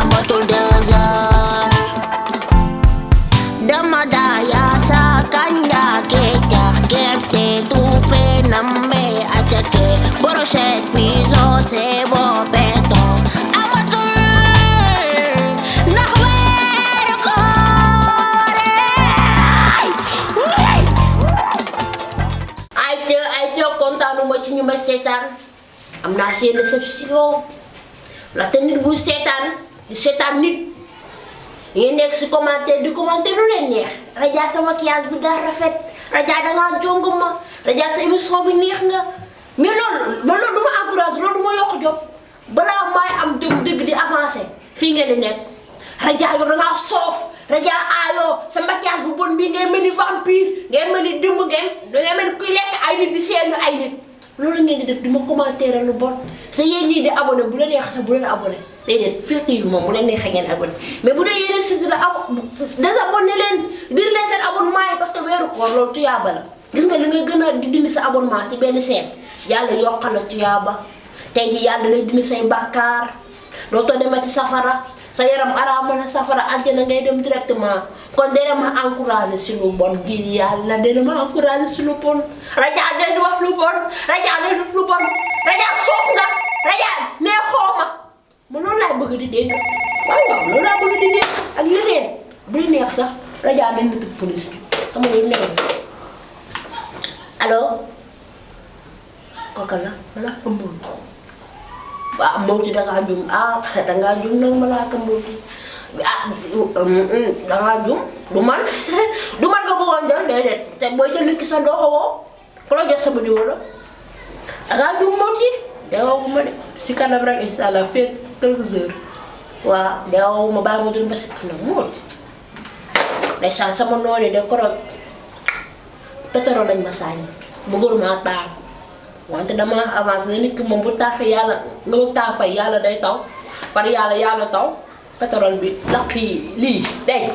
amatul 2 heures dama daya sa kanya kecah gerte tufe nambe acake brochette piso sebo beton amatul ndax weeru koor ay kontaanuma ci ñu ma seetaan am naa seen déception ndaxte nit bu seetaan di seetaan nit ngeen nekk si commentaire di commentaire lu leen neex Raja sa maquillage bi daa rafet Raja dangaa jonguma Raja sa émission bi neex nga mais loolu du ma encourage loolu du ma yokk jot balaa maay am dëgg di avancer fii ngeen di nekk Raja yow dangaa soof Raja aayoo sa maquillage bu bon bii ngay mel ni vampire ngay mel ni dëmm ngay mel ni kuy lekk ay nit di seenu ay nit loolu ngeen di def di ma commentaire lu bon sa yéen ñii di abonné bu la neex sax bu leen abonné déedéet Fekh TV moom bu leen neexee ngeen abonné mais bu dee yéen a site la désabonné leen dir leen seen abonnement yi parce que weeru koor loolu tuyaaba la gis nga li nga gën a di dindi sa abonnement si benn seen yàlla yokkal la tuyaaba tey ji yàlla lay dindi say bàkkaar dootoo demati safara sa yaram araamal na safara aljana ngay dem directement kon dina ma encouragé si lu bon ngir yàlla dina ma encouragé si lu bon Raja day wax lu bon Raja day def lu bon Raja soof nga Raja nee xooma ma loolu laa bëgg di dégg waaw loolu laa bëgg di dégg ak leneen bu neex sax Raja dañ ma police xam nga ne allo kooka la ma ëmboon waaw Mbodj dangaa jum dangaa jum nag ma laa ko Mbodj dangaa jum du man nga bëggoon jël déedéet te booy jël nit ki sax doo ko woo ku la jot sama numéro dangaa jum Mbodj deewoo ma de si kanam rek incha allah fekk quelques heures waaw deewoo ma bàyyi ma dund ba si kanam Mbodj ndeysaan sama noonu de korog pétrole lañ ma sànni bëggoon maa taal wante dama avance ne nit ki moom bu taafee yàlla nga mu taafay yàlla day taw par yàlla taw pétrole bi lakk yi lii dégg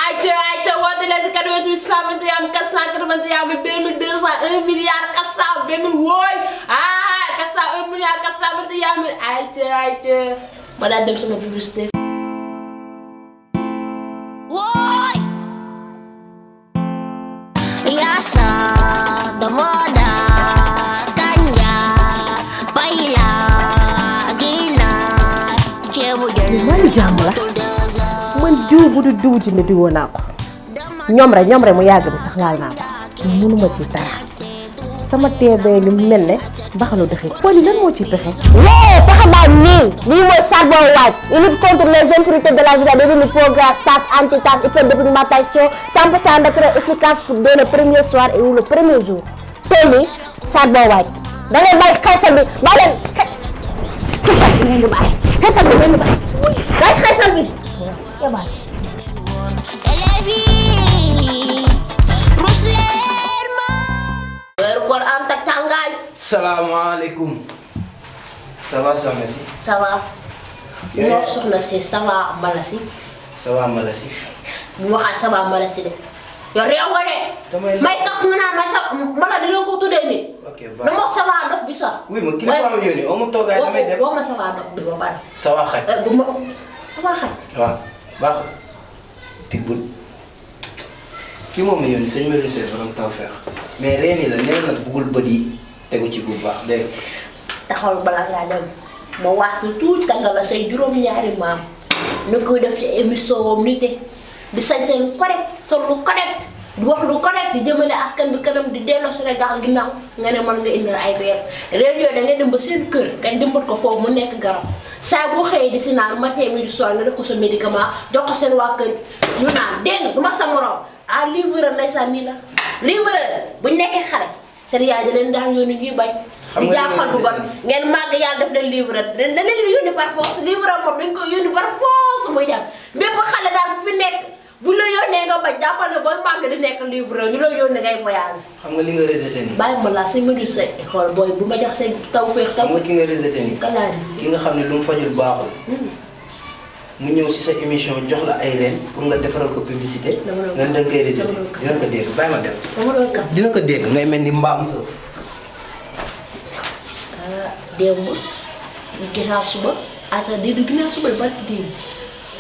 ayca woote leen si 88 121 481 2200 1 milliard 400 2000 wooy 400 1 milliard 421 000 ayca ma daal dem sama publicité wooy yasa damoda man jiw bu du diw ci ne diwoo naa ko ñoom rek mu yàgg bi sax laal naa ko mënuma ci dara sama teebee li mel ne baxalu dëxee Coly lan moo ciy pexe. pexe baa nii lii mooy Charbon White il lutte contre les impurités de la vie avec le programme tasse anti-tasse hyperdépigmentation 100% naturel efficace pour dès le premier soir et ou le premier jour tey nii Charbon White da ngay bàyyi xeesal bi ba leen xeesal bi ngeen di bàyyi xeesal bi ngeen di bàyyi waaye xeesal bi weeru koor am tak tàngaay. salaamaaleykum. ça va soxna si. ça va. bu ma wax soxna si ça va Malasi. ça va Malasi. bu ma waxaat ça va Malasi de. yow réew nga de. may kaf nga naan may sa mala dina ko tuddee nii. ok baax na ma wax ça va dof bi sax. oui ma kilifa ma yónni oo ma toogaay damay dem. woo ma ça va dof bi ba pare. ça va xaj. bu ma ça va xaj. waaw baax Pitbull kii moom la yónni sëñ Medoune Seye borom Tawfekh mais reeni la nee nag bëggul bët yi tegu ci bu baax dégg taxawal balaa ngaa dem ma waat lu tuuti tàggal la say juróom-ñaari maam ñu koy def ci émission woom nite di sañ lu correct sol lu correct di wax lu correct di jëmale askan bi kanam di delloo Sénégal ginnaaw nga ne mën nga indil ay reer yooyu da ngay dem ba seen kër kañ dëmbat ko foofu mu nekk garab saa boo xëyee di si naan matin midi soir nga def ko sa médicament jox ko seen waa kër ñu naan dégg du ma sa morom livreur ndeysaan nii la livreur buñ nekkee xale seen yaay da leen daan yónni ñuy bañ di jàppal bu bon ngeen màgg yàlla def leen livreur da leen yónni par force livreur moom dañ ko yónni par force muy dem bépp xale daal bu fi nekk bu la yónnee nga bañ jàppal ne ba màgg di nekk livreur ñu la yónnee ngay voyage. xam nga li nga rejeté nii. bàyyi ma laa si Medoune Seye école booy bu ma jox seen Tawfekh. xam nga ki nga rejeté nii. kan laa rejeté ki nga xam ne lu mu fajul baaxul. mu ñëw si sa émission jox la ay reen pour nga defaral ko publicité. nga da nga koy rejeté dina ko dégg bàyyi ma dem. dina ko dégg ngay mel ni mbaam sëf. démb ginnaaw suba ata di du gina subal barki dem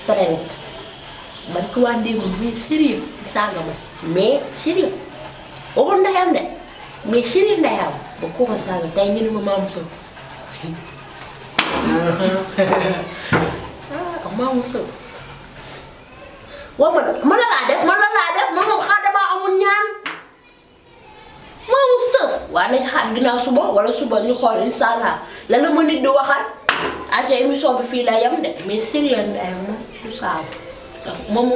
trent barki wande mo mais sérieux saga mas mais sérieux o ko ndayam de mais sérieux ndayam ba ko ko saga tay ñu ni ma mamu so mamu so wa man la def man mom xadama amul ñaan mamu so wa nañ xat gina suba wala suba ñu xol inshallah la la ma nit di waxal ate émission bi fii la yam de mais sérieux ndayam moom du saabu moom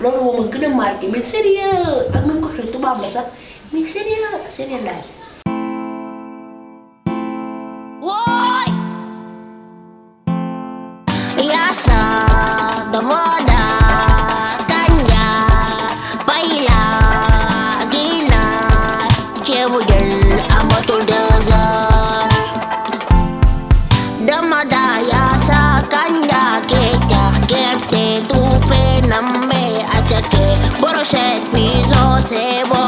loolu moo ma gën a marqué mais sérieux ak nu mu ko xëy tubaab la sax mais sérieux ndayam Woy Yasa Damoda Tanya Paila Gina Cebu jël amatul 2 heures Damoda Yasa Kanya Kecax gerte tuufe nambe atake brochette miso sebo